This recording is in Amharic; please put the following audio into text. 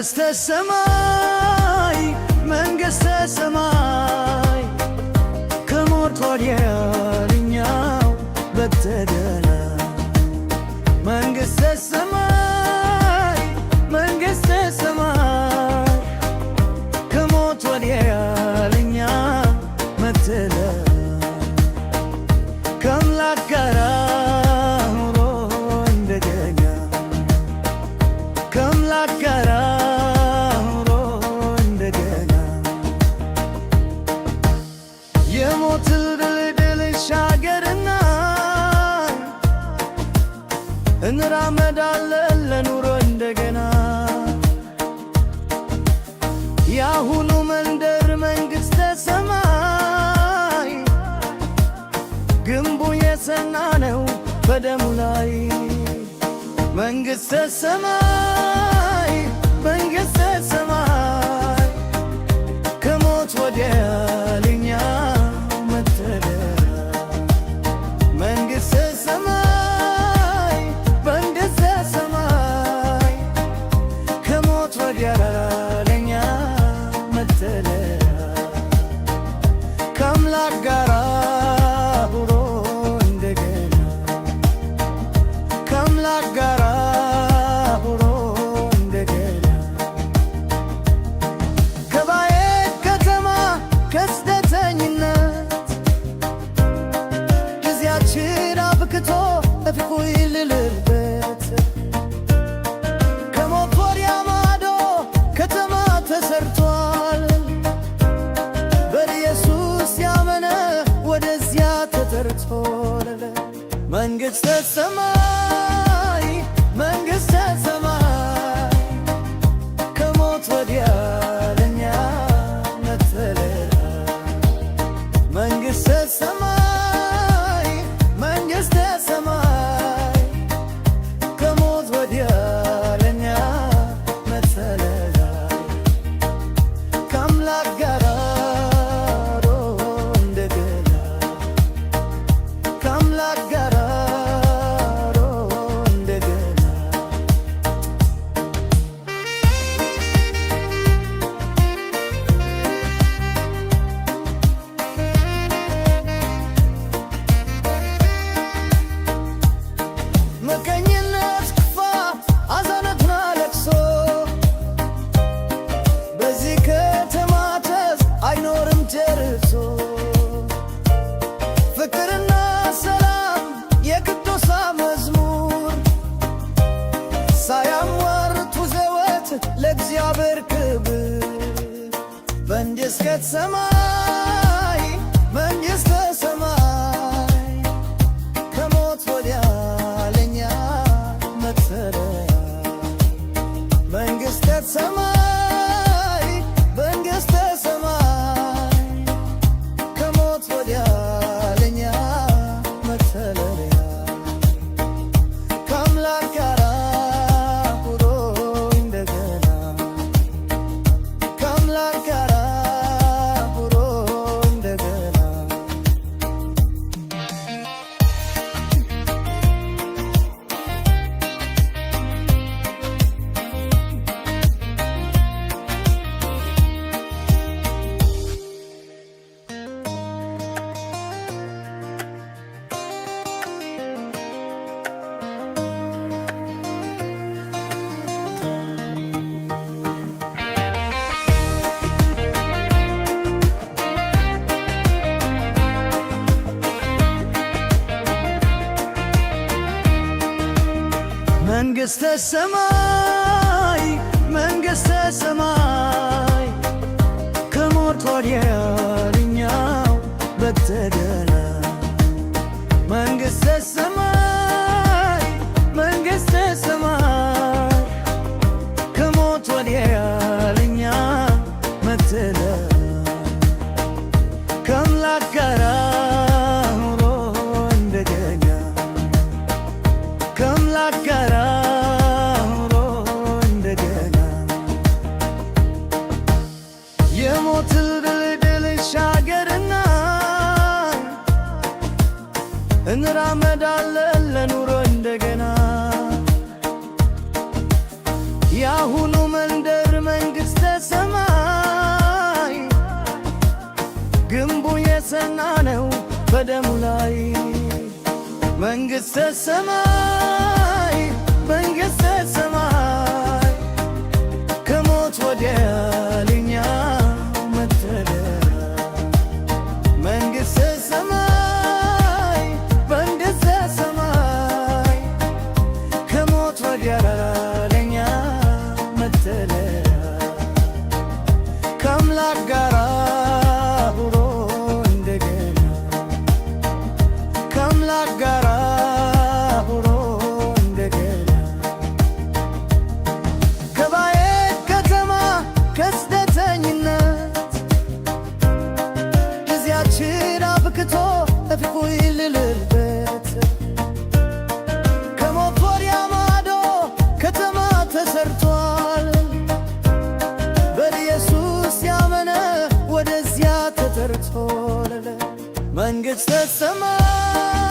መንግሥተ ሰማይ፣ መንግሥተ ሰማይ፣ ከሞት ወዲያ ለኛው በተገና። መንግሥተ ሰማይ፣ መንግሥተ ሰማይ፣ ከሞት ወዲያ ለኛ መተለ ከአምላክ ጋራ ኑሮ እንደገና፣ ከአምላክ ጋራ ኑሮ እንደገና። የሞት ድልድል ሻገርና እንራመዳለን ለኑሮ እንደገና። የአሁኑ መንደር መንግሥተ ሰማይ፣ ግንቡ የጸና ነው በደሙ ላይ። መንግሥተ ሰማይ፣ መንግሥተ ሰማይ፣ ከሞት ወዲያ ለኛ መጠለያ። መንግሥተ ሰማይ፣ መንግሥተ ሰማይ፣ ከሞት ወዲያ ለኛ መጠለያ፣ ከአምላክ ጋር አብሮ እንደገና፣ ከአምላክ ጋር አብሮ እንደገና። ከባዕድ ከተማ ከስደተኝነት ጊዜያችን አብቅቶ እፎይ ልልበት። ከሞት ወዲያ ማዶ ከተማ ተሰርቷል፣ በኢየሱስ ያመነ ወደዚያ ተጠርቷል። መንግሥተ ሰማይ፣ መንግሥተ ሰማይ፣ ከሞት ወዲያ ለኛ መጠለያ። መንግሥተ ሰማይ፣ መንግሥተ ሰማይ፣ ከሞት ወዲያ ለኛ መጠለያ፣ ከአምላክ ጋር እንደገና፣ ከአምላክ ጋር እንደገና። ምቀኝነት፣ ክፋት፣ ሐዘንና ለቅሶ በዚህ ከተማ ተዝ አይኖርም ጨርሶ። ፍቅርና ሰላም የቅዱሳን መዝሙር፣ ሳያሟርቱ ዘወትር ለእግዚአብሔር ክብር። መንግሥተ ሰማይ፣ መንግሥተ ሰማይ፣ ከሞት ወዲያ ለኛ መጠለያ። መንግሥተ ሰማይ፣ መንግሥተ ሰማይ፣ ከሞት ወዲያ ለኛ መጠለያ፣ ከአምላክ ጋር አብሮ እንደገና፣ ከአምላክ ጋር አብሮ እንደገና። መንግሥተ ሰማይ፣ መንግሥተ ሰማይ፣ ከሞት ወዲያ ለኛው በተገና። መንግሥተ ሰማይ፣ መንግሥተ ሰማይ፣ ከሞት ወዲያ ለኛ መጠለያ፣ ከአምላክ ጋር ኑሮ እንደገና፣ ከአምላክ ጋር ኑሮ እንደገና። የሞት ድልድል ሻገርና እንራመዳለን ለኑሮ እንደገና። የአሁኑ መንደር የጸና ነው በደሙ ላይ። መንግሥተ ሰማይ፣ መንግሥተ ሰማይ፣ ከሞት ወዲያ ለኛ መጠለያ። መንግሥተ ሰማይ፣ መንግሥተ ሰማይ፣ ከሞት ወዲያ ለኛ መጠለያ፣ ከአምላክ ጋር አብሮ እንደገና፣ ከአምላክ ጋር አብሮ እንደገና። ከባዕድ ከተማ ከስደተኝነት ጊዜያችን አብቅቶ እፎይ ልልበት፣ ከሞት ወዲያ ማዶ ከተማ ተሰርቷል፣ በኢየሱስ ያመነ ወደዚያ ተጠርቷል። መንግሥተ ሰማይ።